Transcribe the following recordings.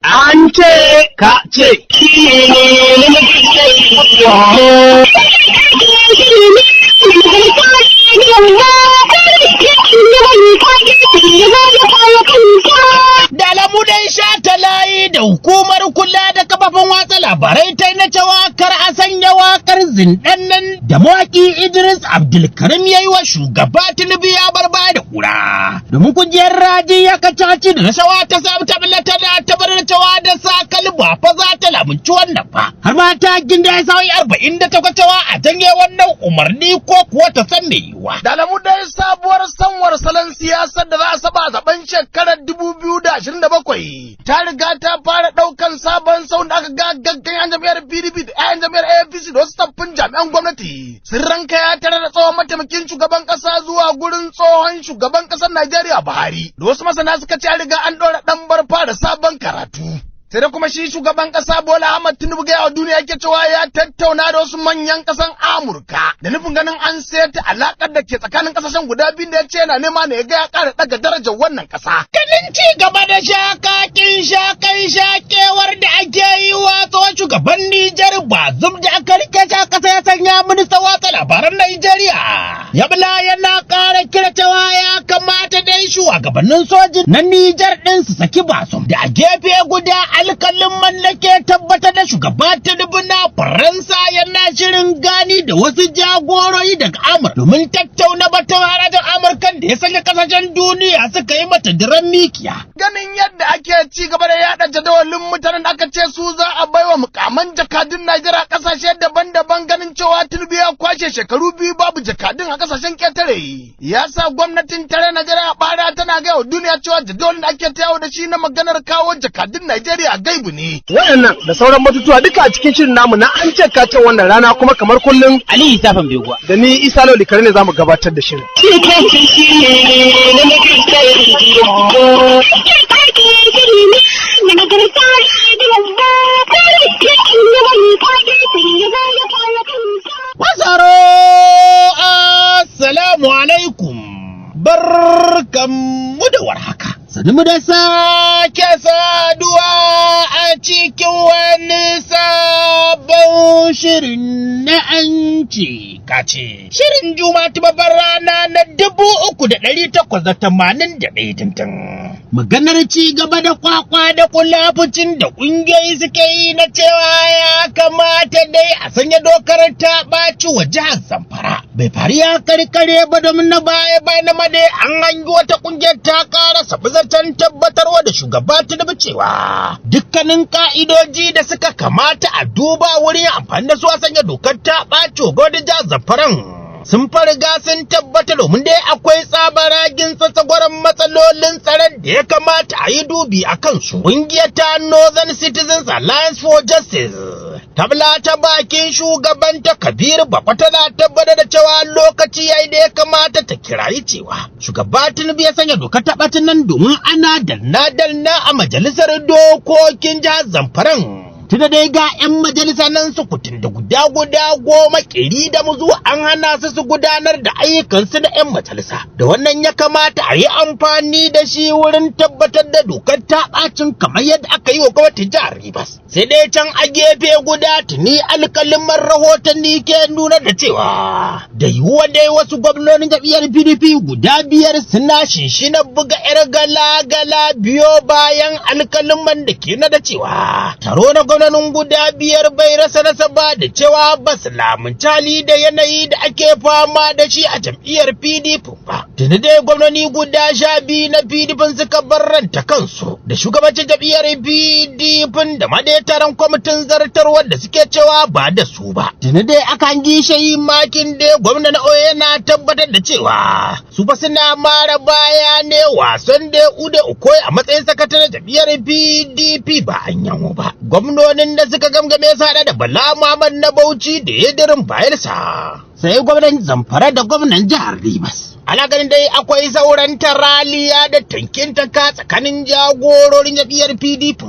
An ce ka ce. Da alamu dai shata layi da hukumar kula da kafafen watsa labarai ta na cewa kar a sanya wakar zindan nan da mawaki Idris Abdulkarim ya yi wa shugaba Tinubu ya bar baya da kura. Domin kungiyar raji ya kacaci da rashawa ta samu tabbata da tabbatar da cewa da sakali ba fa za ta lamunci wannan ba. Har ma ta ginda ya sauyi 48 cewa a janye wannan umarni ko kuwa ta san mai yiwuwa. Da alamu dai sabuwar sanwar salon siyasar da za a saba a zaben shekarar 2027 ta riga ta fara daukan sabon sau da aka ga gaggan yan jam'iyyar PDP da yan jam'iyyar APC da wasu tsaffin jami'an gwamnati. Sun ranka ya tare da tsohon mataimakin shugaban kasa zuwa gurin tsohon shugaban kasar Najeriya Buhari. Da wasu masana suka ce an riga an ɗora ɗan bar fara sabon karatu. Sai da kuma shi shugaban kasa Bola Ahmad Tinubu ga wa duniya yake cewa ya tattauna da wasu manyan kasan Amurka da nufin ganin an sayar alakar da ke tsakanin kasashen guda biyu da ya ce yana nema ne ya ga ya ƙara daga darajar wannan kasa. Ganin ci gaba da shakakin shakai shakewar da ake yi wa tsohon shugaban Nijar Bazum da aka rike shi a ƙasa ya sanya minista watsa labaran Najeriya. Yabla yana ƙara kira cewa ya kamata dai shugabannin sojin na Nijar ɗin su saki Bazum, da a gefe guda alkalin mallake tabbatar da shugaba Tinubu na Faransa yana shirin gani da wasu jagorori daga Amurka domin tattauna batun harajin Amurkan da ya sanya kasashen duniya suka yi mata diran mikiya. Ganin yadda ake ci gaba da yada jadawalin mutanen da aka ce su za a baiwa mukaman jakadun Najeriya kasashe daban-daban, ganin cewa Tinubu ya kwashe shekaru 2 babu jakadun a kasashen ketare, ya sa gwamnatin tare Najeriya bara tana gaya wa duniya cewa jadawalin da ake tayawo da shi na maganar kawo jakadun Najeriya gaibu ne. Waɗannan da sauran batutuwa duka a cikin shirin namu na An Ce Ka Ce wannan rana, kuma kamar kullum Ali Isa Fambeguwa da ni Isa Lawal Kare ne zamu gabatar da shirin. Masaro, assalamu alaikum, barkanmu da warhaka. Sani mu da sake saduwa a cikin wani sabon shirin na An Ce Ka Ce. Shirin Juma'a ta babbar rana na 3881 tintin. Maganar ci gaba da kwakwa da kulafucin da ƙungiyoyi suke yi na cewa ya kamata dai a sanya dokar ta ɓaci wa jihar Zamfara. Bai faru ya karkare ba, domin na baya bayan ma dai an hangi wata ƙungiyar ta ƙara sabi zancen tabbatarwa da shugaba Tinubu cewa dukkanin ka'idoji da suka kamata a duba wurin amfani da su a sanya dokar ta ɓaci wa gwamnatin jihar Zamfaran sun farga sun tabbata, domin dai akwai tsabaragin tsatsagwaron matsalolin tsaron da ya kamata a yi dubi a kansu. Ƙungiyar ta Northern Citizens Alliance for Justice tabla ta bakin shugabanta Kabir Bakwa tana tabbatar da cewa lokaci yayi da ya kamata ta kirayi cewa shugaba Tinubu ya sanya dokar ta ɓacin nan, domin ana dalna dalna a majalisar dokokin jihar Zamfaran. Tunda dai ga 'yan majalisa nan su kutun da guda guda 10 kiri da muzu an hana su su gudanar da ayyukansu na 'yan majalisa. Da wannan ya kamata a yi amfani da shi wurin tabbatar da dokar ta ɓacin kamar yadda aka yi wa gwamnatin jihar Rivers. Sai dai can a gefe guda tuni alƙalin rahotanni ke nuna da cewa da yiwuwa dai wasu gwamnonin jam'iyyar PDP guda biyar suna shinshina buga 'yar gala-gala, biyo bayan alƙalin da ke nuna da cewa taro na gwamnonin guda biyar bai rasa nasaba da cewa ba su lamunci hali da yanayi da ake fama da shi a jam'iyyar PDP ba. Tuni dai gwamnoni guda 12 na PDP suka barranta kansu da shugabancin jam'iyyar PDP da ma dai taron kwamitin zartarwar da suke cewa ba da su ba. Tuni dai aka hangi Seyi Makinde, gwamna na Oyo, na tabbatar da cewa su fa suna mara baya ne wasan da Ude Okoye a matsayin sakataren jam'iyyar PDP ba an yanwo ba. Gwamnonin da suka gamgame su haɗa da Bala Muhammad na Bauchi da Yedirin Bayelsa, sai gwamnan Zamfara da gwamnan jihar Rivers. Ana ganin dai akwai sauran taraliya da tankin taka tsakanin jagororin jam'iyyar PDP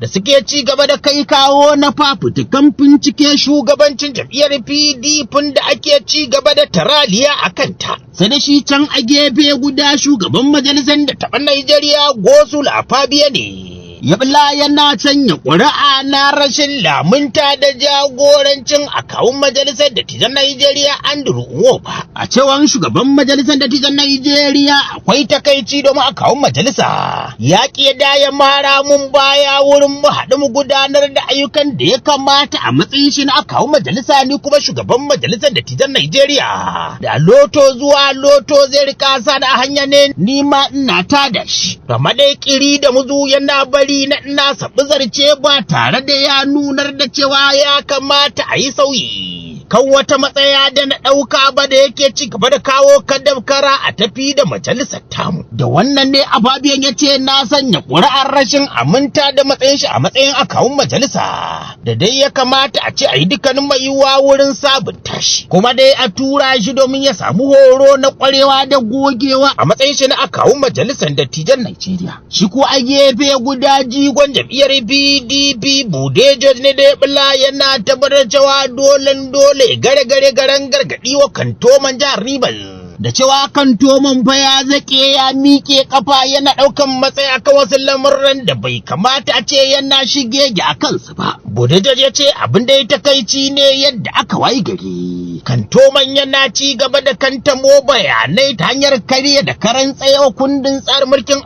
da suke ci gaba da kai kawo na fafutukan bincike shugabancin jam'iyyar PDP da ake ci gaba da taraliya a kanta. Sai da shi can a gefe guda shugaban majalisar da taɓa Najeriya Godswill Akpabio ne. Ya bila yana canya ƙuri'a na rashin lamunta da jagorancin akawun majalisar dattijan Najeriya Andrew Nwoba. A cewan shugaban majalisar dattijan Najeriya, akwai takaici domin akawun majalisa ya ƙi da ya mara mun baya wurin mu haɗu mu gudanar da ayyukan da ya kamata a matsayin shi na akawun majalisa, ni kuma shugaban majalisar dattijan Najeriya. Da loto zuwa loto zai rika sa da hanya ne, ni ma ina ta da shi. Gama dai kiri da muzu yana bari na ina saɓi zarce ba tare da ya nunar da cewa ya kamata a yi sauyi kan wata matsaya da na ɗauka ba da yake ci gaba da kawo kadabkara a tafi da majalisar tamu. Da wannan ne Ababiyan ya ce na sanya ƙuri'ar rashin aminta da matsayin shi a matsayin akawun majalisa da dai ya kamata a ce a yi dukkanin mai yiwuwa wurin sabunta shi, kuma dai a tura shi domin ya samu horo na ƙwarewa da gogewa a matsayin shi na akawun majalisar dattijan Najeriya. Shi ko a gefe guda, jigon jam'iyyar PDP Bude George ne da ya bula yana tabbatar cewa dole dole gare gare garen gargaɗi wa kantoman jihar Rivers, da cewa kantoman fa ya zaƙe ya miƙe kafa yana ɗaukan matsayi akan wasu lamurran da bai kamata a ce yana shige a kansu ba. Budejar ya ce abin da ya takaici ne yadda aka wayi gari kantoman yana ci gaba da kantamo bayanai ta hanyar karya da karan tsayawa kundin tsarin mulkin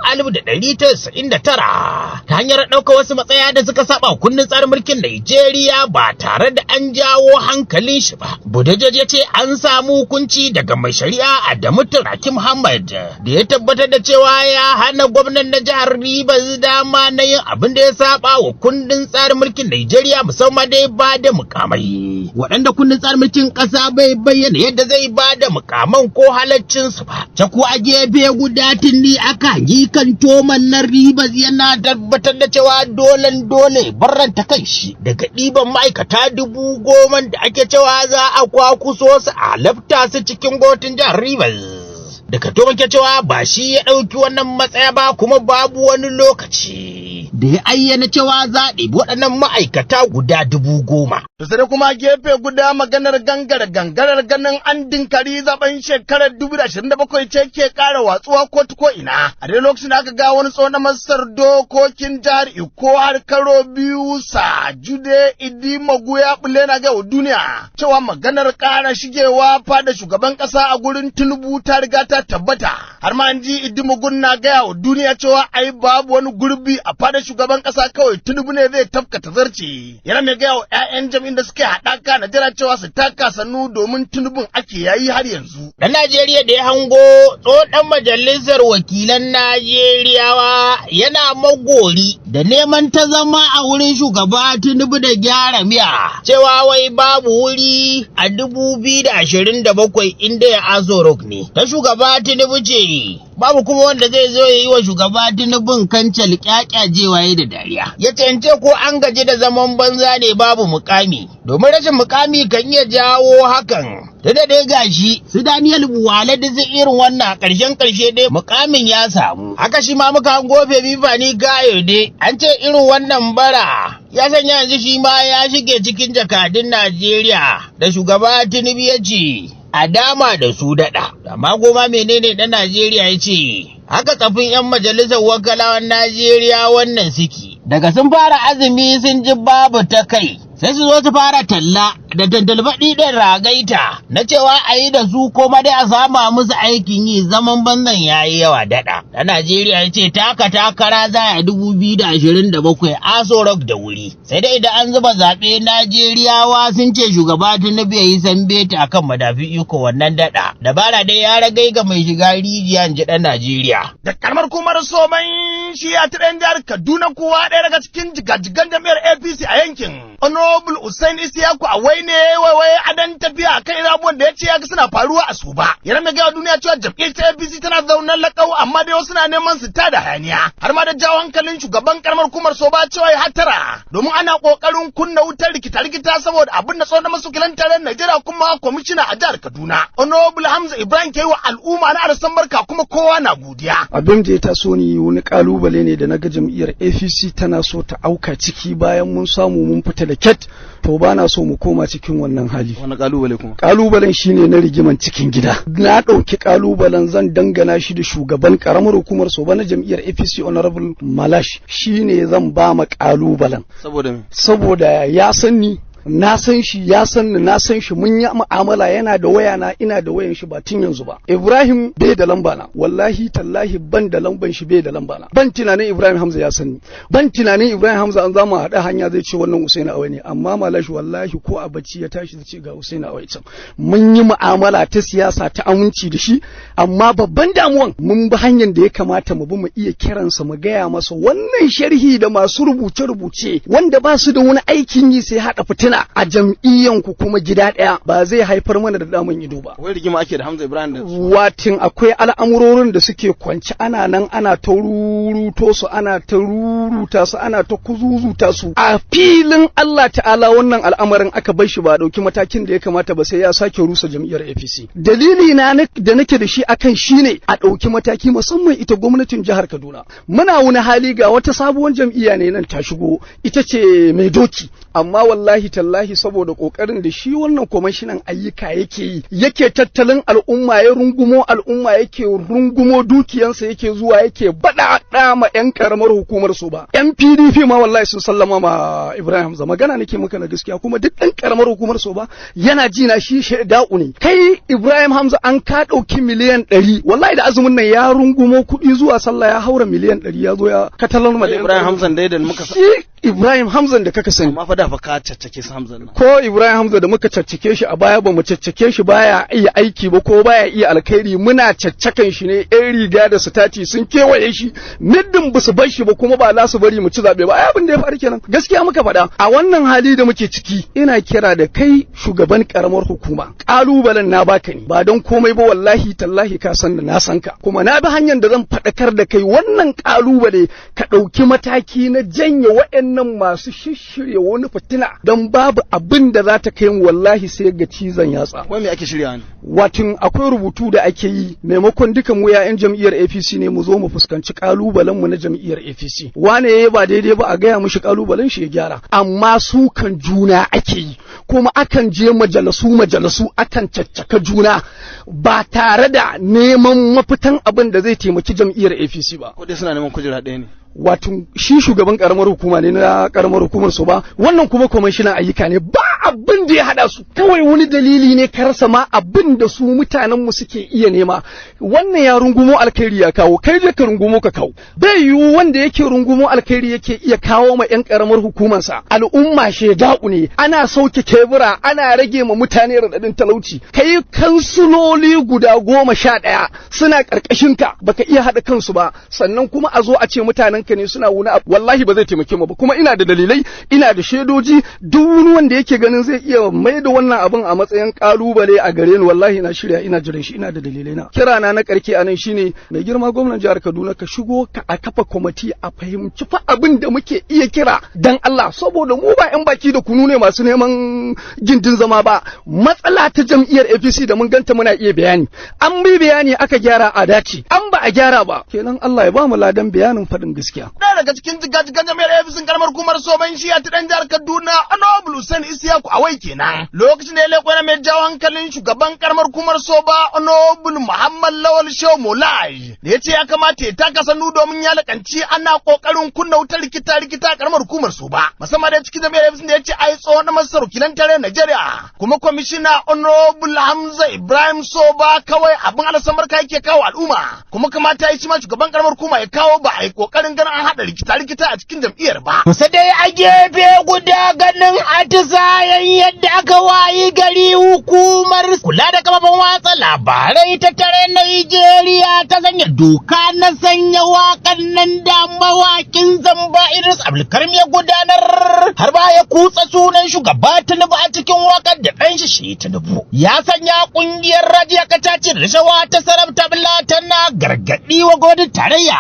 1999, ta hanyar ɗauka wasu matsaya da suka saba kundin tsarin mulkin Najeriya ba tare da an jawo hankalin shi ba. Budejar ya ce an samu hukunci daga mai shari'a Adamu Turaki Muhammad da ya tabbatar da cewa ya hana gwamnan na jihar Rivers dama na yin abin da ya saba wa kundin tsarin mulkin Najeriya, musamman dai ba da mukamai waɗanda kundin tsarin mulkin ƙasa bai bayyana yadda zai ba da mukaman ko halaccinsu ba. Cako a gefe guda, tuni aka yi kan toman na Rivers yana tabbatar da cewa dole dole barranta kan shi daga ɗiban ma'aikata 10,000 da ake cewa za a kwakuso su a lafta su cikin gwamnatin jihar Rivers. Da ka ke cewa ba shi ya ɗauki wannan matsaya ba, kuma babu wani lokaci da ya ayyana cewa za a ɗibi waɗannan ma'aikata guda 10,000. To sai kuma gefe guda, maganar gangara gangarar ganin an dinkari zaben shekarar 2027 ce ke ƙara watsuwa ko ko ina. A dai lokacin da aka ga wani tsohon masar dokokin jihar Ikko har karo biyu, Sir Jude Idimogu, ya bulle na ga duniya cewa maganar ƙara shigewa fada shugaban ƙasa a gurin Tinubu ta riga ta tabbata. Har ma an ji Idimogun na gaya wa duniya cewa ai babu wani gurbi a fada shugaban ƙasa, kawai Tinubu ne zai tafka tazarce. Yana mai gaya wa 'ya'yan jam'in da suke haɗaka na jira cewa su taka sannu domin Tinubun ake yayi har yanzu. Ɗan Najeriya da ya hango tsohon ɗan majalisar wakilan Najeriyawa yana magori da neman ta zama a wurin shugaba Tinubu da gyara miya, cewa wai babu wuri a 2027 inda ya Aso Rock ne. Ta shugaba Tinubu ce, babu kuma wanda zai zo ya yi wa shugaba Tinubun kancal kyakyajewa da dariya. Ya cance ko an gaji da zaman banza ne babu mukami, domin rashin mukami kan iya jawo hakan. Da dai gashi su Daniel Buwale da zai irin wannan, ƙarshen ƙarshe dai mukamin ya samu. Haka shi ma muka hango Femi Fani Kayode, an ce irin wannan bara ya sanya yanzu shi ma ya shige cikin jakadun Najeriya da shugaba Tinubu ya ce a dama da su daɗa. Amma goma menene ɗan Najeriya ya ce haka tsafin 'yan majalisar wakalawan Najeriya wannan suke. Daga sun fara azumi sun ji babu ta kai, sai su zo su fara talla da tantalbaɗi ɗin ragaita na cewa a yi da su ko ma dai a sama musu aikin yi, zaman banzan ya yi yawa daɗa. Ɗan Najeriya ya ce taka takara za a 2027 Aso Rock da wuri. Sai dai idan an zuba zaɓe Najeriyawa sun ce shugaba Tinubu ya yi sambeta akan madafi iko, wannan daɗa. Dabara dai ya ragai ga mai shiga rijiya, in ji ɗan Najeriya. Da karamar kumar Soman shi ya ta ɗan jihar Kaduna kuwa, ɗaya daga cikin jigajigan jam'iyyar APC a yankin, Honorable Usain Isiyaku Awai, ne waiwai adan tafiya kan irin abubuwan da ya ce ya ga suna faruwa a su ba. Yana mai gaya duniya cewa jam'iyyar ta APC tana zaunan laƙau, amma dai wasu na neman su tada hayaniya. Har ma da jawo hankalin shugaban karamar hukumar Soba cewa ya hattara domin ana ƙoƙarin kunna wutar rikita-rikita saboda abin da tsohon masukilan tarayyar Najeriya kuma kwamishina a jihar Kaduna, Honorable Hamza Ibrahim, ke yi wa al'umma na arsan barka, kuma kowa na godiya. Abin da ya taso ni wani kalubale Kalubale ne da naga jam'iyyar APC tana so ta auka ciki bayan mun samu mun fita da ket, to ba na so mu koma cikin wannan hali. Wani kalubale kuma? Kalubalen shine na rigiman cikin gida. Na ɗauki kalubalen, zan dangana shi da shugaban karamar hukumar Soba na jam'iyyar APC, Honorable Malash. Shine zan ba ma kalubalen. Saboda me? Saboda ya san ni, na san shi, ya san ni, na san shi, mun yi mu'amala, yana da waya na, ina da wayan shi, ba tun yanzu ba. Ibrahim bai da lamba na, wallahi tallahi ban da lamban shi, bai da lamba na. Ban tunanin Ibrahim Hamza ya san ni, ban tunanin Ibrahim Hamza an zamu haɗa hanya zai ce wannan Usaini Awai ne, amma Malashi wallahi ko a bacci ya tashi zai ce ga Usaini Awai can. Mun yi mu'amala ta siyasa ta aminci da shi, amma babban damuwan mun bi hanyar da ya kamata mu bi mu iya kiransa mu gaya masa wannan sharhi da masu rubuce-rubuce wanda ba su da wani aikin yi sai haɗa fitina a jam'iyyan ku kuma gida ɗaya, ba zai haifar mana da damun ido ba. Wai rigima ake da Hamza Ibrahim da Watin akwai al'amurorin da suke kwance, ana nan ana ta ruruto su, ana ta ruruta su, ana ta kuzuzuta su a filin Allah ta'ala. Wannan al'amarin aka bar shi ba a ɗauki matakin da ya kamata ba, sai ya sake rusa jam'iyyar APC. Dalili na da nake da shi akan shine a ɗauki mataki, musamman ita gwamnatin jihar Kaduna. Muna wani hali, ga wata sabuwar jam'iyya ne nan ta shigo, ita ce mai doki, amma wallahi tallahi saboda kokarin da shi wannan kwamishinan ayyuka yake yi, yake tattalin al'umma, ya rungumo al'umma, yake rungumo dukiyansa, yake zuwa yake bada ma yan karamar hukumar su ba, yan PDP ma wallahi sun sallama ma Ibrahim Hamza. Magana nake maka na gaskiya, kuma duk ɗan karamar hukumar su ba yana ji na, shi shaida'u ne. Kai Ibrahim Hamza an ka ɗauki 100 million, wallahi da azumin nan ya rungumo kuɗi, zuwa sallah ya haura 100 million, ya zo ya katalar ma da Ibrahim Hamza dai da muka shi Ibrahim Hamzan da kaka sani. Amma fa da fa ka caccake su Hamzan nan. Ko Ibrahim Hamza da muka caccake shi a baya, ba mu caccake shi baya iya aiki ba ko baya iya alkhairi. Muna caccakan shi ne yan riga da sitati sun kewaye shi, middin ba su bar shi ba, kuma ba za su bari mu ci zabe ba. Ai abin da ya faru kenan, gaskiya muka faɗa. A wannan hali da muke ciki, ina kira da kai shugaban karamar hukuma, kalubalen na baka ne ba don komai ba, wallahi tallahi ka san da na san ka, kuma na bi hanyar da zan faɗakar da kai wannan kalubale, ka ɗauki mataki na janye waɗannan masu shishirya wani fitina, don babu abin da za ta kai mu wallahi sai ga cizon yatsa. Wai me ake shirya ne? Watin akwai rubutu da ake yi, maimakon duka mu 'ya'yan jam'iyyar APC ne mu zo mu fuskanci kalubalen mu na jam'iyyar APC. Wane yayi ba daidai ba, a gaya mishi kalubalen shi ya gyara, amma su kan juna ake yi, kuma akan je majalisu majalisu akan caccaka juna ba tare da neman mafitan abin da zai taimaki jam'iyyar APC ba. Ko dai suna neman kujera ɗaya ne? Wato shi shugaban karamar hukuma ne na karamar hukumar su ba, wannan kuma kwamishinan ayyuka ne, ba abin da ya hada su. Kawai wani dalili ne ka rasa ma abin da su mutanen mu suke iya nema. Wannan ya rungumo alkhairi ya kawo, kai je ka rungumo ka kawo. Bai yiwu wanda yake rungumo alkhairi yake iya kawo ma yan karamar hukumarsa, al'umma sheda'u ne, ana sauke kebura, ana rage ma mutane raɗaɗin talauci. Kai kansuloli guda 11 suna ƙarƙashin ka, baka iya haɗa kansu ba, sannan kuma a zo a ce mutanen ka ne suna wani abu, wallahi ba zai taimake mu ba. Kuma ina da dalilai, ina da shaidoji. Duk wani wanda yake ganin zai iya mai da wannan abin a matsayin kalubale a gare ni, wallahi na shirya, ina jiran shi, ina da dalilai na. Kira na na karke anan shine, mai girma gwamnan jihar Kaduna, ka shigo ka a kafa kwamiti a fahimci fa abin da muke iya kira dan Allah, saboda mu ba yan baki da kunu ne masu neman gindin zama ba. Matsala ta jam'iyyar APC da mun ganta muna iya bayani, an bi bayani aka gyara a dace, an ba a gyara ba kenan, Allah ya ba mu ladan bayanin faɗin gaskiya. Ɗaya daga cikin jigajigan jami'ar APC karamar hukumar Soban Shiya ta ɗan jihar Kaduna, Honorable Hussein Isiyaku Awai kenan. Lokacin da ya leƙo yana mai jawo hankalin shugaban karamar hukumar Soba, Honorable Muhammad Lawal Shehu Molaj, da ya ce ya kamata ya taka sannu domin ya lakanci ana kokarin kunna wutar rikita rikita karamar hukumar Soba. Musamman da cikin jami'ar APC da ya ce ai tsohon masar wakilan tare Najeriya. Kuma kwamishina Honorable Hamza Ibrahim Soba kawai abin alasan barka yake kawo al'umma. Kuma kamata ya ci ma shugaban karamar hukuma ya kawo, ba a yi kokarin ganin an haɗa rikita-rikita a cikin jam'iyyar ba. Kusa dai a gefe guda, ganin atisayen yadda aka wayi gari hukumar kula da kafafen watsa labarai ta tare Nigeria ta sanya doka na sanya waƙan nan da mawakin Zamba Idris Abdulkarim ya gudanar, har ba ya kutsa sunan shugaba Tinubu a cikin waƙar da ɗan shi shi Tinubu. Ya sanya ƙungiyar Rajiya Kataci Rashawa ta sarauta tana Gargaɗi wa gwamnatin tarayya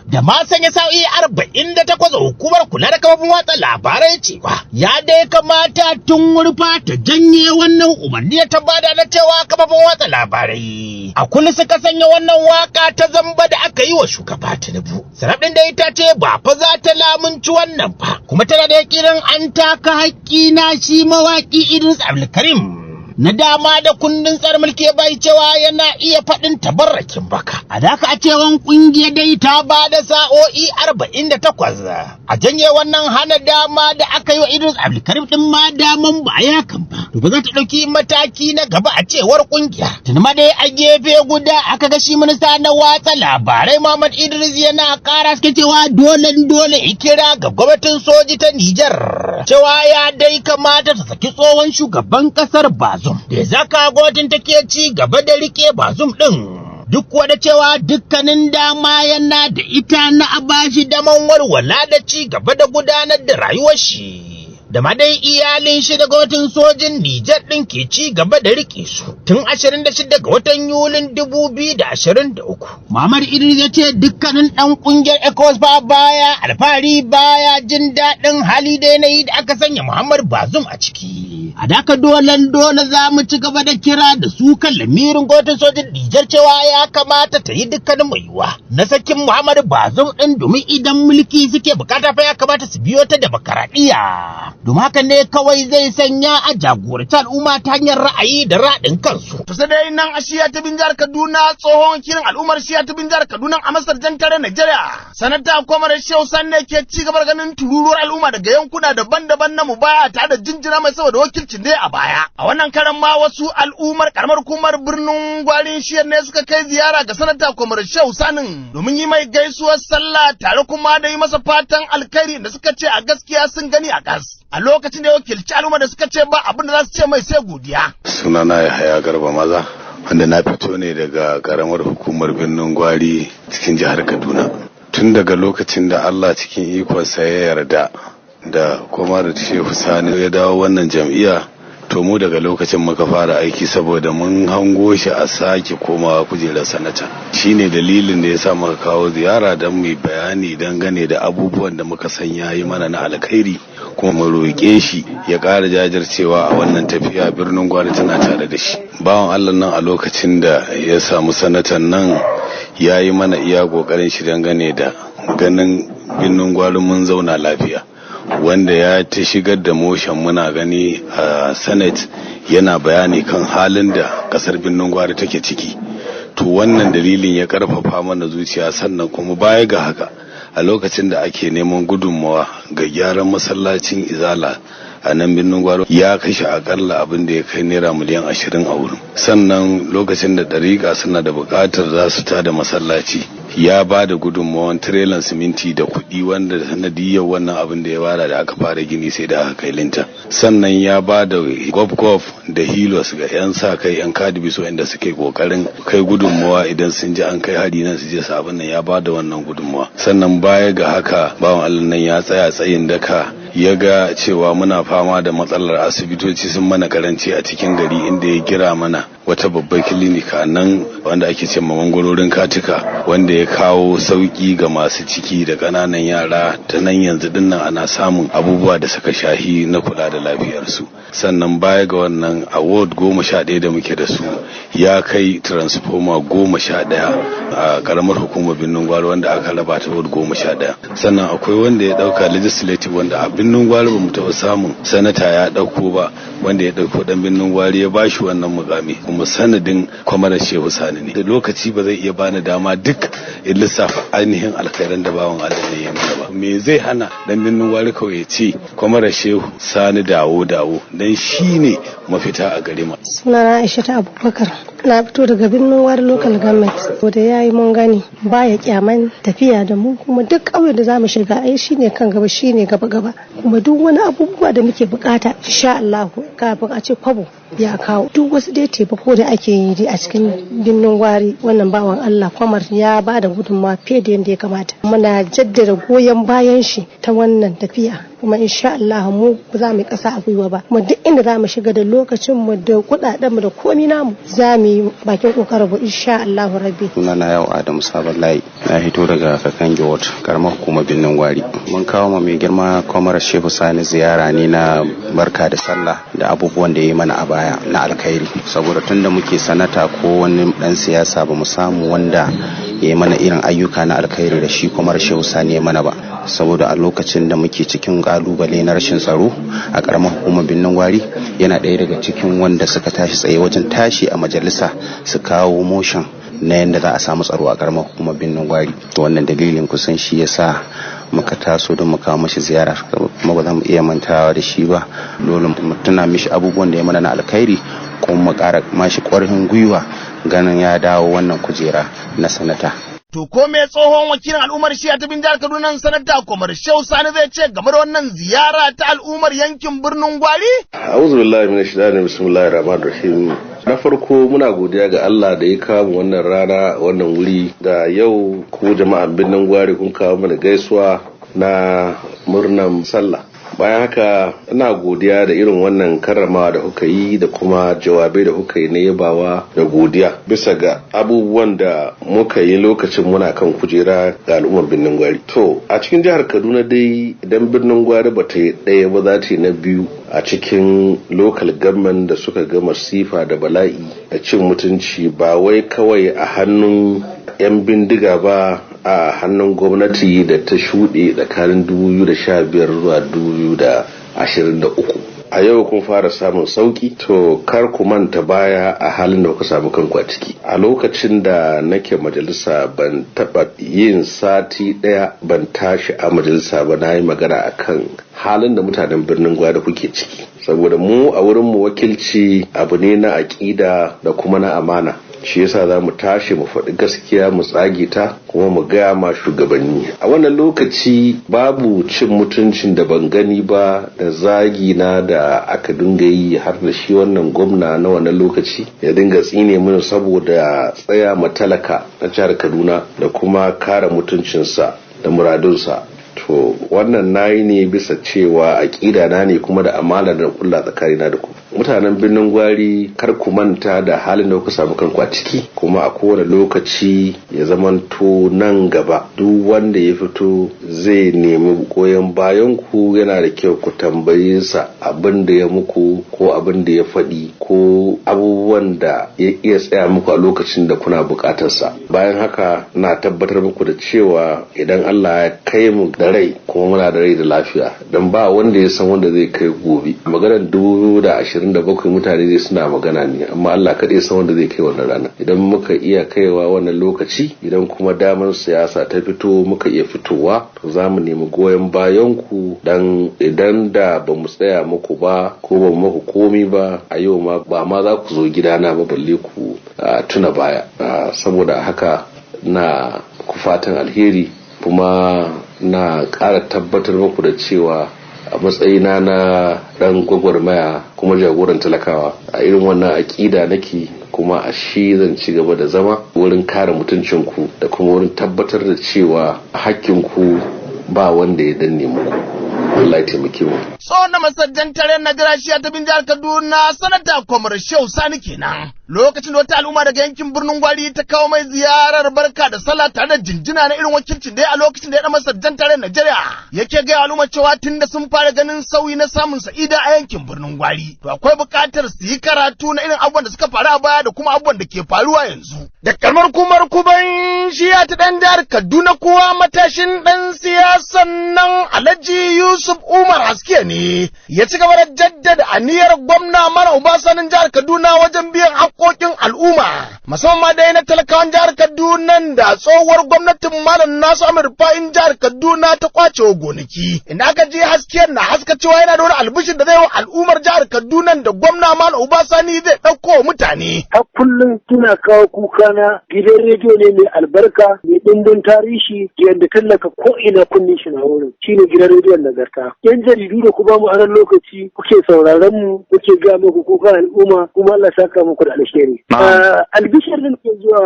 da ma sanya sa'o'i 48 hukumar kula da kafofin watsa labarai cewa ya dai kamata tun wurfa ta janye wannan umarni da ta bada na cewa kafofin watsa labarai a kullum suka sanya wannan waka ta zamba da aka yi wa shugaba Tinubu. SERAP ɗin da ita ce ba fa za ta lamunci wannan ba, kuma tana da yaƙinin an taka haƙƙi na shi mawaƙi Idris Abdulkarim na dama da kundin tsarin mulki bai cewa yana iya faɗin tabarrakin baka. A daka a cewan ƙungiyar dai ta ba da sa'o'i 48 a janye wannan hana dama da aka yi wa Idris Abdulkarim ɗin, ma daman ba ya kan ba. To ba za ta ɗauki mataki na gaba, a cewar ƙungiya. Tuni ma dai a gefe guda aka ga shi minista na watsa labarai Muhammad Idris yana ƙara suke cewa dole dole kira ga gwamnatin soji ta Nijar cewa ya dai kamata ta saki tsohon shugaban ƙasar Bazoum, da zaka gwamnatin take ci gaba da rike Bazoum ɗin, duk wada cewa dukkanin dama yana da ita na a bashi daman walwala da ci gaba da gudanar da rayuwar shi, da ma dai iyalin shi da gwamnatin sojin Nijar ɗin ke ci gaba da rike su tun 26 ga watan Yulin 2023. Muhammad Idris ya ce dukkanin ɗan ƙungiyar ECOWAS ba baya alfahari, baya jin daɗin hali da yanayi da aka sanya Muhammad Bazoum a ciki. A daka dole dole za mu ci gaba da kira da su kan lamirin gwamnatin sojin Nijar cewa ya kamata ta yi dukkanin mai yiwuwa na sakin Muhammad Bazoum ɗin, domin idan mulki suke bukata fa ya kamata su biyo ta demokaradiyya, domin haka ne kawai zai sanya a jagoranci al'umma ta hanyar ra'ayi da raɗin kansu. To sai dai nan a shiya ta bin jihar Kaduna, tsohon kiran al'ummar shiya ta bin jihar Kaduna a Masar jan tare Najeriya. Sanata Kwamar Shehu Sanne ke ci gaba da ganin tururuwar al'umma daga yankuna daban-daban na mubaya tare da jinjina mai saboda wakilcin dai a baya. A wannan karan ma wasu al'ummar karamar hukumar birnin gwarin shiyar ne suka kai ziyara ga Sanata Kwamar Shehu Sanin domin yi mai gaisuwar sallah tare kuma da yi masa fatan alkhairi, da suka ce a gaskiya sun gani a kas. A lokacin da ya wakilci al'umma da suka ce ba abin da za su ce mai sai godiya. Sunana Yahaya Garba Maza, wanda na fito ne daga karamar hukumar Birnin Gwari cikin jihar Kaduna. Tun daga lokacin da Allah cikin ikonsa ya yarda da kuma da Shehu Sani ya dawo wannan jam'iyya, to mu daga lokacin muka fara aiki saboda mun hango shi a sake komawa kujerar sanata. Shine dalilin da ya sa muka kawo ziyara don mu bayani dangane da abubuwan da muka san ya yi mana na alkhairi, kuma mu roƙe shi ya ƙara jajircewa a wannan tafiya. Birnin Gwari tana tare da shi. Bawan Allah nan, a lokacin da ya samu sanatan nan, ya yi mana iya ƙoƙarin shi dangane da ganin Birnin Gwari mun zauna lafiya, wanda ya ta shigar da motion muna gani a Senate yana bayani kan halin da kasar Birnin Gwari take ciki. To wannan dalilin ya karfafa mana zuciya. Sannan kuma baya ga haka, a lokacin da ake neman gudunmawa ga gyaran masallacin Izala a nan Birnin Gwari, ya kashe akalla abin da ya kai naira miliyan 20 a wurin. Sannan lokacin da ɗariƙa suna da buƙatar za su tada masallaci, ya ba da gudunmawan tirelan siminti da kuɗi, wanda sanadiyyar wannan abin da ya bada da aka fara gini sai da aka kai linta. Sannan ya ba da golf da Hilux ga 'yan sa kai, 'yan kadibiso inda suke kokarin kai gudunmawa idan sun ji an kai hari nan su je su abin nan, ya ba da wannan gudunmawa. Sannan baya ga haka, bawan Allah nan ya tsaya tsayin daka ya ga cewa muna fama da matsalar asibitoci sun mana karanci a cikin gari, inda ya gira mana wata babbar kilinika nan wanda ake ce mangwarorin katika, wanda ya kawo sauki ga masu ciki da ƙananan yara. Ta nan yanzu dinnan ana samun abubuwa da suka shahi na kula da lafiyarsu. Sannan baya ga wannan, a ward 11 da muke da su, ya kai transformer 11 a karamar hukumar Birnin Gwari, wanda aka raba ta ward 11. Sannan akwai wanda ya dauka legislative, wanda a Birnin Gwari ba mu taɓa samun sanata ya dauko ba, wanda ya dauko dan Birnin Gwari ya bashi wannan mukami, kuma sanadin Kwamar Shehu Sani ne. Da lokaci ba zai iya bani dama duk in lissafa ainihin alkhairan da bawan Allah ne ya mana ba. Me zai hana dan Birnin Gwari kawai ya ce Kwamar Shehu Sani dawo, dawo, dan shi ne mafita a gare mu? Sunana Aisha ta Abubakar, na fito daga Birnin Gwari Local Government. Da yayi mun gani, baya kyaman tafiya da mu, kuma duk ƙauyen da zamu shiga ai shine kan gaba, shine gaba gaba, kuma duk wani abubuwa da muke bukata, insha Allah kafin a ce kwabo Ya kawo duk wasu dai taimako da ake yi dai a cikin Birnin Gwari. Wannan bawan Allah Kwamar ya ba da gudunmawa fiye da yadda ya kamata. Muna jaddada goyon bayan shi ta wannan tafiya, kuma insha Allah mu ba za mu yi kasa a gwiwa ba, kuma duk inda za mu shiga da lokacin mu da kudaden mu da komi namu, za mu yi bakin kokarin mu, insha Allah rabbi. Sunana yau Adamu Sabon Layi, na hito daga Kakange Ward, karamar hukumar Birnin Gwari. Mun kawo ma mai girma Kwamar Shehu Sani ziyara ne na barka da sallah da abubuwan da ya yi mana a baya na alkhairi, saboda tun da muke sanata ko wani dan siyasa ba mu samu wanda ya yi mana irin ayyuka na alkhairi da shi Kwamar Shehu Sani ya mana ba, saboda a lokacin da muke cikin kalubale na rashin tsaro a karamar hukumar Birnin Gwari, yana ɗaya daga cikin wanda suka tashi tsaye wajen tashi a majalisa su kawo motion na yadda za a samu tsaro a karamar hukumar Birnin Gwari. To, wannan dalilin kusan shi yasa muka taso don mu kawo mashi ziyara, kuma ba za mu iya mantawa da shi ba. Dole mu tuna mishi abubuwan da ya mana na alkhairi, kuma mu ƙara mashi ƙwarfin gwiwa ganin ya dawo wannan kujera na sanata. To ko me tsohon wakilin al'ummar shiya ta jihar Kaduna, sanata Kwamar Shehu Sani, zai ce game da wannan ziyara ta al'ummar yankin Birnin Gwari? A'udhu billahi minash shaitani, bismillahir rahmanir rahim. Na farko, muna godiya ga Allah da ya kawo mu wannan rana, wannan wuri, da yau ku jama'an Birnin Gwari kun kawo mana gaisuwa na murnan sallah. Bayan haka, ina godiya da irin wannan karramawa da kuka yi da kuma jawabai da kuka yi na yabawa da godiya bisa ga abubuwan da muka yi lokacin muna kan kujera ga al'ummar Birnin Gwari. To, a cikin jihar Kaduna dai, idan Birnin Gwari ba ta yi ɗaya ba, za ta yi na biyu a cikin local government da suka ga masifa da bala'i da cin mutunci, ba wai kawai a hannun 'yan bindiga ba, a hannun gwamnati da ta shuɗe tsakanin 2015 zuwa 2023. A yau kun fara samun sauki, to kar ku manta baya a halin da kuka samu kanku a ciki. A lokacin da nake majalisa, ban taɓa yin sati ɗaya ban tashi a majalisa ba na yi magana akan halin da mutanen Birnin Gwari kuke ciki, saboda mu a wurin mu wakilci abu ne na aƙida da kuma na amana. Shi yasa za mu tashi mu faɗi gaskiya, mu tsage ta, kuma mu gaya ma shugabanni. A wannan lokaci babu cin mutuncin da ban gani ba da zagi na da aka dinga yi, har da shi wannan gwamna na wannan lokaci ya dinga tsine mini saboda tsaya ma talaka na jihar Kaduna da kuma kare mutuncinsa da muradunsa. To, wannan nayi ne bisa cewa aƙida na ne kuma da amana da kulla tsakanina da ku mutanen Birnin Gwari. Kar ku manta da halin da kuka samu kanku a ciki, kuma a kowane lokaci ya zamanto nan gaba duk wanda ya fito zai nemi goyon bayan ku, yana da kyau ku tambaye sa abin da ya muku ko abin da ya faɗi ko abubuwan da ya iya tsaya muku a lokacin da kuna buƙatarsa. Bayan haka, na tabbatar muku da cewa idan Allah ya kai mu da rai, kuma muna da rai da lafiya, don ba wanda ya san wanda zai kai gobe. Maganar 2027, mutane zai suna magana ne, amma Allah kaɗai san wanda zai kai wannan rana. Idan muka iya kaiwa wannan lokaci, idan kuma damar siyasa ta fito muka iya fitowa, to za mu nemi goyon bayan ku, dan idan da ba mu tsaya muku ba ko ba mu muku komi ba, a yau ma ba ma za ku zo gidana ba balle ku tuna baya. Saboda haka, na ku fatan alheri, kuma na ƙara tabbatar muku da cewa a matsayina na ɗan gwagwarmaya kuma jagoran talakawa, a irin wannan aƙida nake, kuma a shi zan ci gaba da zama wurin kare mutuncinku da kuma wurin tabbatar da cewa hakkinku ba wanda ya danne muku. Allah ya taimake mu. Tsohon na masajjan tare Najeriya shiya ta bin jihar Kaduna, sanata Kwamar Shehu Sani kenan. Lokacin da wata al'umma daga yankin Birnin Gwari ta kawo mai ziyarar barka da sallah tare da jinjina na irin wakilcin da ya a lokacin da ya masajjan tare Najeriya. Yake gaya al'umma cewa tun da sun fara ganin sauyi na samun sa'ida a yankin Birnin Gwari, to akwai buƙatar su yi karatu na irin abubuwan da suka faru a baya da kuma abubuwan da ke faruwa yanzu. Da karamar kumar kuban shiya ta ɗan jihar Kaduna kuwa, matashin ɗan siyasan nan Alhaji Yusuf Umar Haske ne ya ci gaba da jaddada aniyar gwamna Malam Uba Sanin jihar Kaduna wajen biyan haƙƙoƙin al'umma, musamman ma dai na talakawan jihar Kaduna da tsohuwar gwamnatin Malam Nasiru Ahmed Rufa'in jihar Kaduna ta kwace gonaki. Inda aka je hasken na haska cewa yana da wani albishir da zai wa al'ummar jihar Kaduna da gwamna Malam Uba Sani zai ɗauko mutane. Har kullum suna kawo kuka na gidan rediyo ne mai albarka, mai ɗimbin tarihi, yadda tallaka ko ina kunnin shi na wurin, shine gidan rediyon Nagarta. Yan jaridu da ku ba mu aran lokaci kuke sauraron mu, kuke ga muku kukan al'umma, kuma Allah saka muku da alheri. Albishir da ke zuwa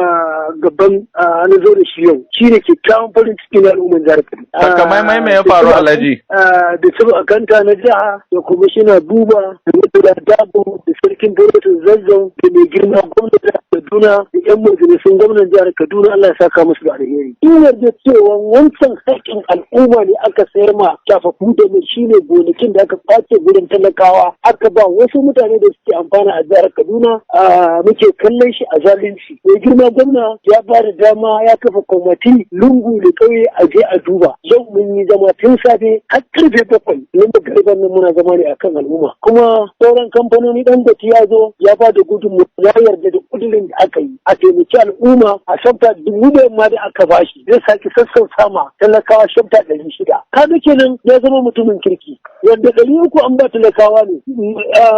gaban na zo da shi yau shine kyakkyawan farin ciki na al'umman jihar Kaduna. Takamaimai me ya faru, Alhaji? Da civil akanta na jiha da kwamishina Buba da Murtala Dabo da sarkin Bautin Zazzau da mai girma gwamnati Kaduna da 'yan majalisun gwamnan jihar Kaduna, Allah ya saka musu da alheri. In yarda cewa wancan haƙƙin al'umma ne aka sayar ma shafafu da mai, shine gonakin da aka kwace gurin talakawa aka ba wasu mutane da suke amfana a jihar Kaduna, muke kallon shi a zalunci. Mai girma gwamna ya ba da dama ya kafa kwamati lungu da ƙauye a je a duba. Yau mun yi zama tun safe har karfe 7 nan da garban nan, muna zama ne akan al'umma. Kuma sauran kamfanoni, Dangote ya zo ya ba da gudunmu, ya yarda da kudirin da aka yi a taimaki al'umma a shafta 1000 da yamma da aka bashi zai sake sassauta ma talakawa shafta 600. Kaga kenan ya zama mutumin kirki, wanda 300 an ba talakawa ne,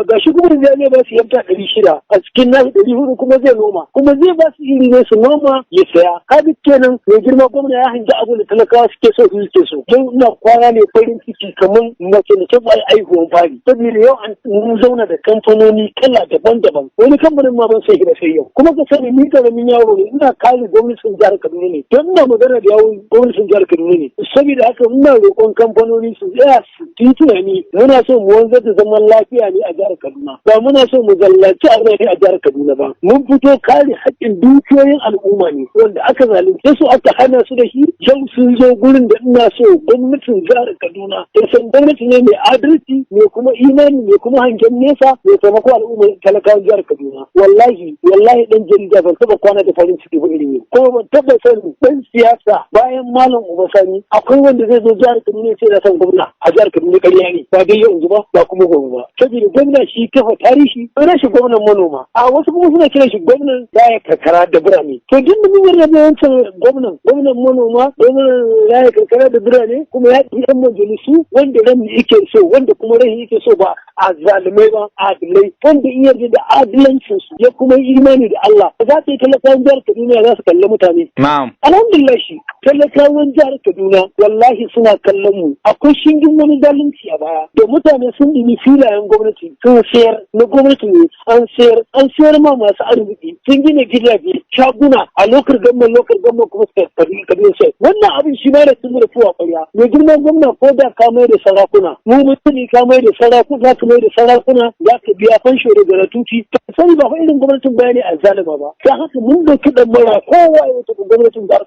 ga shi kuma zai ba su shafta 600 a cikin nashi 400, kuma zai noma, kuma zai ba su iri ne su noma ya saya. Kaga kenan mai girma gwamna ya hangi abu da talakawa suke so, su suke so. Yau ina kwana ne farin ciki kamar mace da ta aihuwan fari, saboda yau an mun zauna da kamfanoni kala daban-daban, wani kamfanin ma ban sai ba sai yau. Kuma ka sani ni karamin yaro ne, ina kare gwamnatin jihar Kaduna ne, don ina magana da yawon gwamnatin jihar Kaduna ne. Saboda haka muna roƙon kamfanoni su tsaya su yi tunani. Muna so mu wanzar da zaman lafiya ne a jihar Kaduna, ba muna so mu zallaci a ne a jihar Kaduna ba. Mun fito kare haƙƙin dukiyoyin al'umma ne wanda aka zalunce su, aka hana su da shi. Yau sun zo gurin da ina so gwamnatin jihar Kaduna ta san gwamnati ne mai adalci, mai kuma imani, mai kuma hangen nesa, mai taimako al'umma talakawan jihar Kaduna. Wallahi wallahi, dan jarida, ban taba kwana da farin ciki ba irin yau, kuma ban taba sani dan siyasa bayan Malam Uba Sani akwai wanda zai zo jihar Kaduna sai na san gwamna a jihar Kaduna. Ƙarya ne, ba dai yanzu ba, ba kuma gobe ba, saboda gwamna shi kafa tarihi ana shi gwamnan manoma, a wasu kuma suna kiran shi gwamnan raya karkara da birane. To duk da mun yarda da wancan gwamnan, gwamnan manoma, gwamnan raya karkara da birane, kuma ya ɗi yan majalisu wanda ran yake so, wanda kuma ran yake so, ba a zalimai ba, adilai, wanda in yarda da adilancin su ya kuma yi imani da Allah, za ta yi talakawan jihar Kaduna za su kalli mutane. Na'am. Alhamdulillah, shi talakawan jihar Kaduna wallahi suna kallon mu. Akwai shingin wani zalunci a baya da mutane sun ɗimi filayen gwamnati sun sayar, na gwamnati ne an sayar, an sayar ma masu arziki, sun gina gidaje, shaguna a local government, local government kuma suka kabi kabi sai wannan abin shi ma da sun da tuwa ƙwarya. Mai girman gwamna, ko da ka mai da sarakuna, mu mutane ka mai da sarakuna, za ka mai da sarakuna, za ka biya fansho da gratuity. Sani ba fa irin gwamnatin bayani a zalima ba. Ta haka mun da kiɗan mara kowa ya tafi gwamnatin da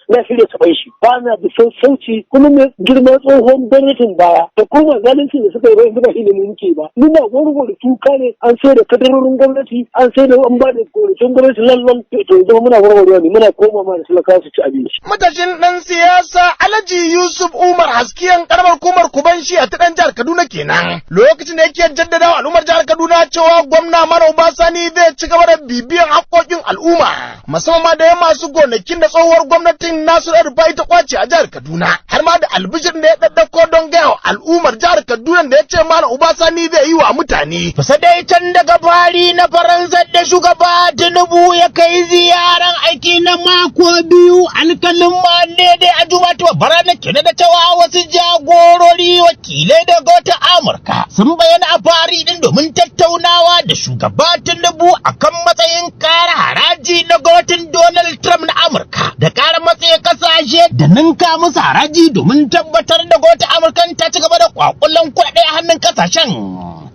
na shirya taɓa shi, ba na da sassauci. Kuma mai girman tsohon gwamnatin baya da kuma zalunci da suka yi ba, yanzu ba shi ne mu muke ba. Muna warware tuka ne, an sai da kadarorin gwamnati, an sai da, an ba da gonakin gwamnati lallan, to yanzu muna warwarewa ne, muna koma ma da talakawa su ci abinci. Matashin ɗan siyasa Alhaji Yusuf Umar Haskiyan karamar hukumar Kubanshi a ta ɗan jihar Kaduna kenan. Lokacin da yake jaddada wa al'ummar jihar Kaduna cewa gwamna Malam Uba Sani zai ci gaba da bibiyan haƙƙoƙin al'umma, musamman ma da masu gonakin da tsohuwar gwamnatin Nasiru El-Rufai ta kwace a jihar Kaduna. Har ma da albishir da ya ɗaɗɗauko don gaya wa al'ummar jihar Kaduna da ya ce Malam Uba Sani zai yi wa mutane. Fasa dai can daga fari na Faransa da shugaba Tinubu ya kai ziyaran aiki na mako 2, alkalin ma ne dai a duba ta babbar ranar kenan da cewa wasu jagorori wakilai daga wata Amurka sun bayyana a fari din domin tattaunawa da shugaba Tinubu akan matsayin kara haraji na gwamnatin Donald Trump na Amurka da kara matsayin kasashe da ninka musu haraji domin tabbatar da gwamnatin Amurka ta ci gaba da kwakulan kuɗaɗe a hannun kasashen.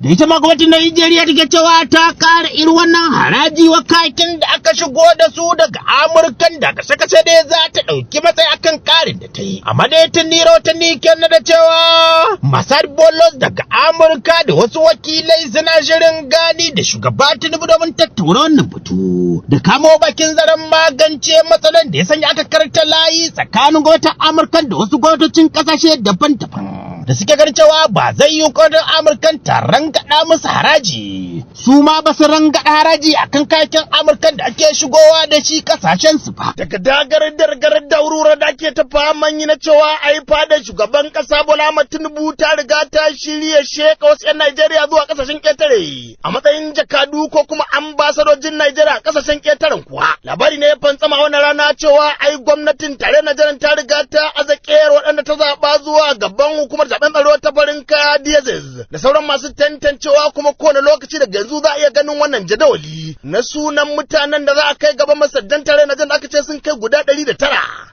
Da ita ma gwamnatin Najeriya take cewa ta kara irin wannan haraji wa kakin da aka shigo da su daga Amurkan da kashe-kashe dai za ta ɗauki matsayi akan karin da ta yi. Amma dai tun ni rahotanni kenan da cewa Masar Bolos daga Amurka da wasu wakilai suna shirin gani da shugaba Tinubu domin tattauna wannan batu da kamo bakin zaren magance matsalan da ya sanya aka karta layi tsakanin gwamnatin Amurka da wasu gwamnatocin kasashe daban-daban da suke ganin cewa ba zai yi gwamnatin Amurkan ta rangaɗa musu haraji, su ma ba su rangaɗa haraji akan kayan Amurkan da ake shigowa da shi kasashen su ba. Daga dagarar dargarar daurura da ake ta faman yi na cewa ai fadar shugaban kasa Bola Ahmed Tinubu ta riga ta shirya sheka wasu 'yan Najeriya zuwa kasashen ƙetare a matsayin jakadu ko kuma ambasadojin Najeriya a kasashen ƙetaren kuwa. Labari ne ya fantsama wannan rana cewa ai gwamnatin tare Najeriya ta riga ta azakiyar waɗanda ta zaɓa zuwa gaban hukumar jami'an tsaro ta farin kaya DSS da sauran masu tantancewa. Kuma kowane lokaci daga yanzu za a iya ganin wannan jadawali na sunan mutanen da za a kai gaban masaddan tare na jan aka ce sun kai guda 109,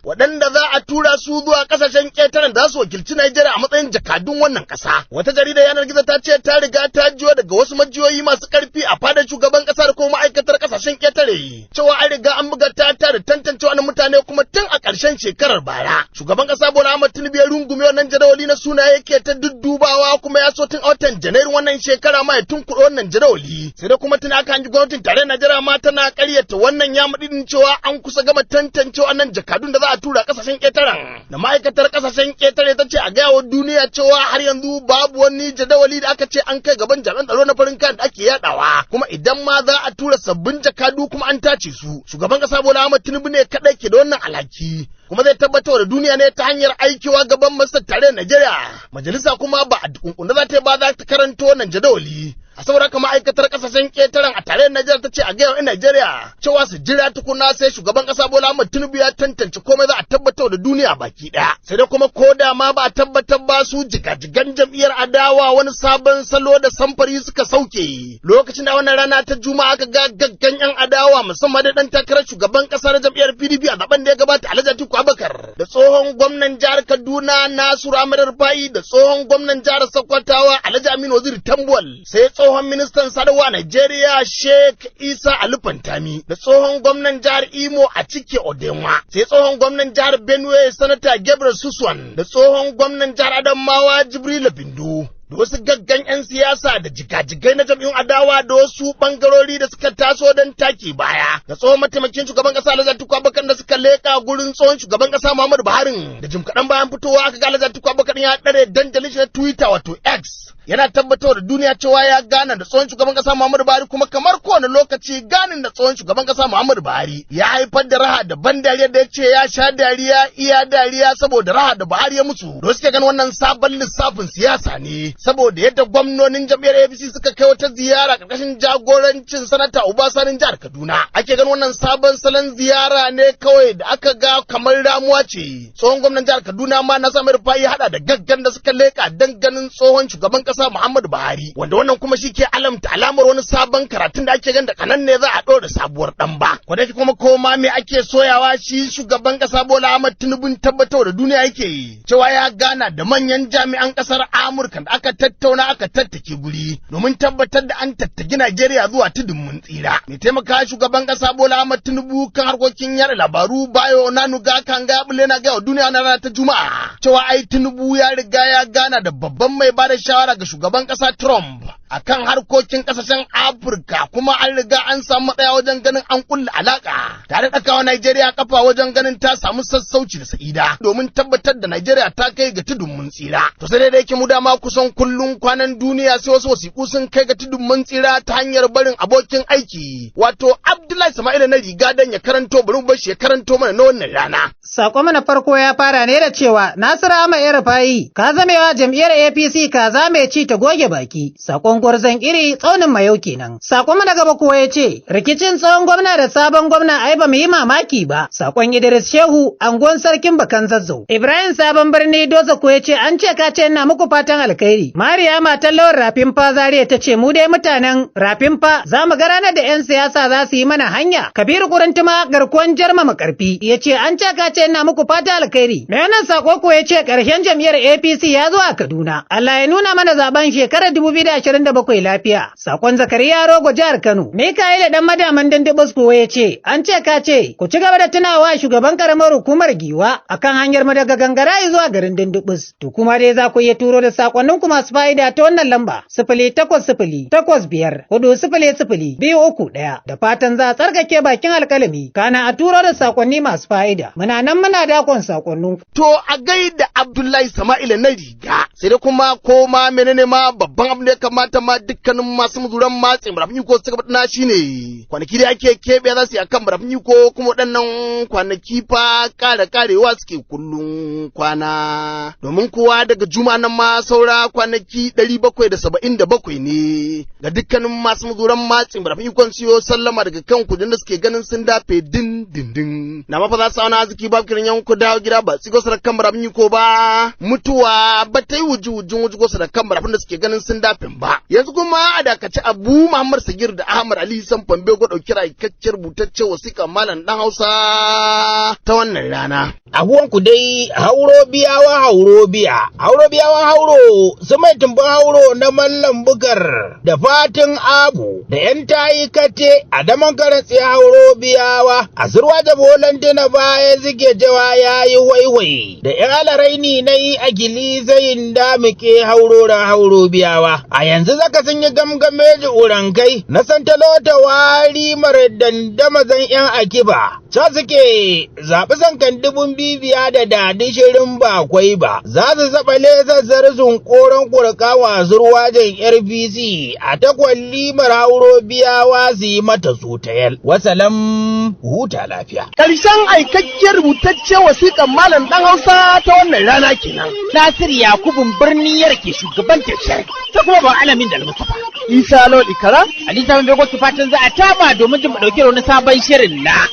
waɗanda za a tura su zuwa ƙasashen ƙetaren da za su wakilci Najeriya a matsayin jakadun wannan ƙasa. Wata jarida yanar gizo ta ce ta riga ta jiyo daga wasu majiyoyi masu ƙarfi a fadar shugaban ƙasa da kuma ma'aikatar ƙasashen ƙetare cewa an riga an buga ta da tantance wani mutane kuma tun a ƙarshen shekarar bara. Shugaban ƙasa Bola Ahmed Tinubu ya rungume wannan jadawali na suna yake ta duddubawa, kuma ya so tun a watan Janairu wannan shekara ma ya tunkuɗe wannan jadawali. Sai dai kuma tun aka hanji gwamnatin tarayyar Najeriya ma tana ƙaryata wannan ya madidin cewa an kusa gama tantance wannan jakadun da za a tura ƙasashen ƙetaren. Da ma'aikatar ƙasashen ƙetare ta ce a gaya wa duniya cewa har yanzu babu wani jadawali da aka ce an kai gaban jami'an tsaro na farin kayan da ake yadawa, kuma idan ma za a tura sabbin jakadu kuma an tace su, shugaban kasa Bola Ahmed Tinubu ne kadai ke da wannan alhaki, kuma zai tabbatar da duniya ne ta hanyar aikewa gaban masar tare Najeriya. Majalisa kuma ba a dukunkuna za ta yi ba, za ta karanto wannan jadawali. A saboda haka ma'aikatar kasashen ƙetaren a tarayyar Najeriya ta ce a gaya wa 'yan Najeriya cewa su jira tukuna sai shugaban ƙasa Bola Ahmed Tinubu ya tantance komai, za a tabbatar da duniya baki ɗaya. Sai dai kuma ko da ma ba a tabbatar ba, su jigajigan jam'iyyar adawa wani sabon salo da samfari suka sauke. Lokacin da wannan rana ta Juma'a aka ga gaggan 'yan adawa, musamman da ɗan takarar shugaban ƙasa na jam'iyyar PDP a zaben da ya gabata Alhaji Atiku Abubakar, da tsohon gwamnan jihar Kaduna Nasiru Ahmed Rufai, da tsohon gwamnan jihar Sokotawa Alhaji Aminu Waziri Tambuwal, sai tsohon ministan sadarwa Najeriya Sheikh Isa Ali Pantami, da tsohon gwamnan jihar Imo a cike Odenwa, sai tsohon gwamnan jihar Benue Sanata Gabriel Suswan, da tsohon gwamnan jihar Adamawa Jibrila Bindu, da wasu gaggan 'yan siyasa da jigajigai na jam'iyyun adawa da wasu bangarori da suka taso don take baya da tsohon mataimakin shugaban kasa Alhaji Atiku Abubakar da suka leka gurin tsohon shugaban kasa Muhammadu Buhari. Da jim kaɗan bayan fitowa aka ga Alhaji Atiku Abubakar ya ɗare dandalin shi na Twitter wato X, yana tabbatar da duniya cewa ya gana da tsohon shugaban kasa Muhammadu Buhari. Kuma kamar kowane lokaci, ganin da tsohon shugaban kasa Muhammadu Buhari ya haifar da raha da ban dariya, da ya ce ya sha dariya iya dariya saboda raha da Buhari ya musu. Da suke ganin wannan sabon lissafin siyasa ne, saboda yadda gwamnonin jam'iyyar APC suka kai wata ziyara karkashin jagorancin Sanata Uba Sanin jihar Kaduna, ake ganin wannan sabon salon ziyara ne kawai da aka ga kamar ramuwa ce. Tsohon gwamnan jihar Kaduna ma na Samir Fayi hada da gaggan da suka leka dan ganin tsohon shugaban kasa Muhammadu Buhari, wanda wannan kuma shi ke alamta alamar wani sabon karatun da ake ganin da kanan ne za a ɗora sabuwar ɗan ba. Ko kuma koma me ake soyawa, shi shugaban kasa Bola Ahmed Tinubu tabbatar da duniya yake yi cewa ya gana da manyan jami'an kasar Amurka da aka tattauna aka tattake guri domin tabbatar da an tattaki Najeriya zuwa tudun mun tsira. Mai taimaka shugaban kasa Bola Ahmed Tinubu kan harkokin yada labaru Bayo Onanuga kan ga bule na ga duniya na rana ta Juma'a cewa ai Tinubu ya riga ya gana da babban mai bada shawara ga shugaban kasa Trump akan harkokin kasashen Afirka, kuma an riga an samu matsaya wajen ganin an kulla alaka tare da kawo Najeriya kafa wajen ganin ta samu sassauci da sa'ida domin tabbatar da Najeriya ta kai ga tudun mun tsira. To sai dai yake mu dama kusan kullun kwanan duniya sai wasu wasiƙu sun kai ga tudun mun tsira ta hanyar barin abokin aiki wato Abdullahi Sama'ila na riga dan ya karanto, bari mu bar shi ya karanto mana na wannan rana. Sako mana farko ya fara ne da cewa Nasiru Ahmad Rufa'i ka zamewa jam'iyyar APC ka zame ci ta goge baki. Sakon gwarzon iri tsaunin mayau kenan. Sakon mana gaba kuwa ya ce rikicin tsohon gwamna da sabon gwamna ai ba mu yi mamaki ba. Sakon Idris Shehu anguwan sarkin Bakan Zazzau. Ibrahim Sabon Birni Doza ko ya ce an ce ka ce ina muku fatan alkhairi. Mariya matan Lawan Rafin Fa Zaria ta ce mu dai mutanen Rafin Fa za mu ga ranar da 'yan siyasa za su yi mana hanya. Kabiru Kurantuma garkuwan Jarma Makarfi ya ce an ce ka ce ina muku fatan alkhairi. Mai wannan sako ko ya ce ƙarshen jam'iyyar APC ya zo a Kaduna. Allah ya nuna mana zaben shekarar 2027 lafiya. Sakon Zakariya Rogo jihar Kano. Mikaila dan madaman Dindibus kuwa ya ce an ce ka ce ku ci gaba da tunawa shugaban karamar hukumar Giwa akan hanyar mu daga gangara zuwa garin Dindibus. To kuma dai za ku iya turo da sakonnin ku masu fa'ida ta wannan lamba 08085400231, da fatan za a tsarkake bakin alkalami kana a turo da sakonni masu fa'ida. Muna nan muna dakon sakonnin ku. To a gaida Abdullahi Sama'ila na riga. Sai dai kuma koma menene ma, babban abin da ya kamata kamata ma dukkanin masu muzuran matse marafin iko su gaba na shine kwanaki da ake keɓe za su yi akan marafin iko, kuma waɗannan kwanaki fa ƙara ƙarewa suke kullum kwana, domin kuwa daga juma'a nan ma saura kwanaki 777 ne ga dukkanin masu muzuran matse marafin ikon siyo sallama daga kan kudin da suke ganin sun dafe din din din. Na mafa za su auna arziki babu kiran yanku dawo gida ba tsigo su da kan marafin iko ba, mutuwa ba ta yi wuji wujin wuji da kan marafin da suke ganin sun dafin ba. Yanzu kuma a dakaci Abu Muhammad Sagir da Ahmad Ali San Fambe go dauki ra'aikaccen rubutaccen wasiƙa Malam Dan Hausa ta wannan rana. Abuwanku dai hauro biyawa, hauro biya hauro biyawa, hauro su mai tumbin hauro na Mallam Bukar da Fatin Abu da yan tayi kate a daman karatsi hauro biyawa a zurwa da bolan baya zige jawa ya yi waiwai da yan alaraini na yi a gili zayin damuke haurora hauro biyawa. A yanzu zaka sun yi gamgame ji urankai na santalota wari mara dandamazan yan akiba ca suke zaɓi sankan dubun bibiya da dadi shirin ba kwai ba za su zaɓa lezazzar zunkoron kurka wasu wajen RPC a takwalli hauro biyawa su yi mata sutayel. Wasalam, huta lafiya. Ƙarshen aikakken rubutaccen wasiƙan Malam Dan Hausa ta wannan rana kenan. Nasir Yakubu birni yarke shugaban tashar ta kuma ba alamin da Mustapha. Isa Lawal Ikara. Ali Sabon Bego ki fatan za a taba domin jin mu ɗauki wani sabon shirin na.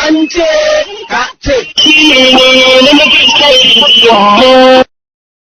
An ce ka ce.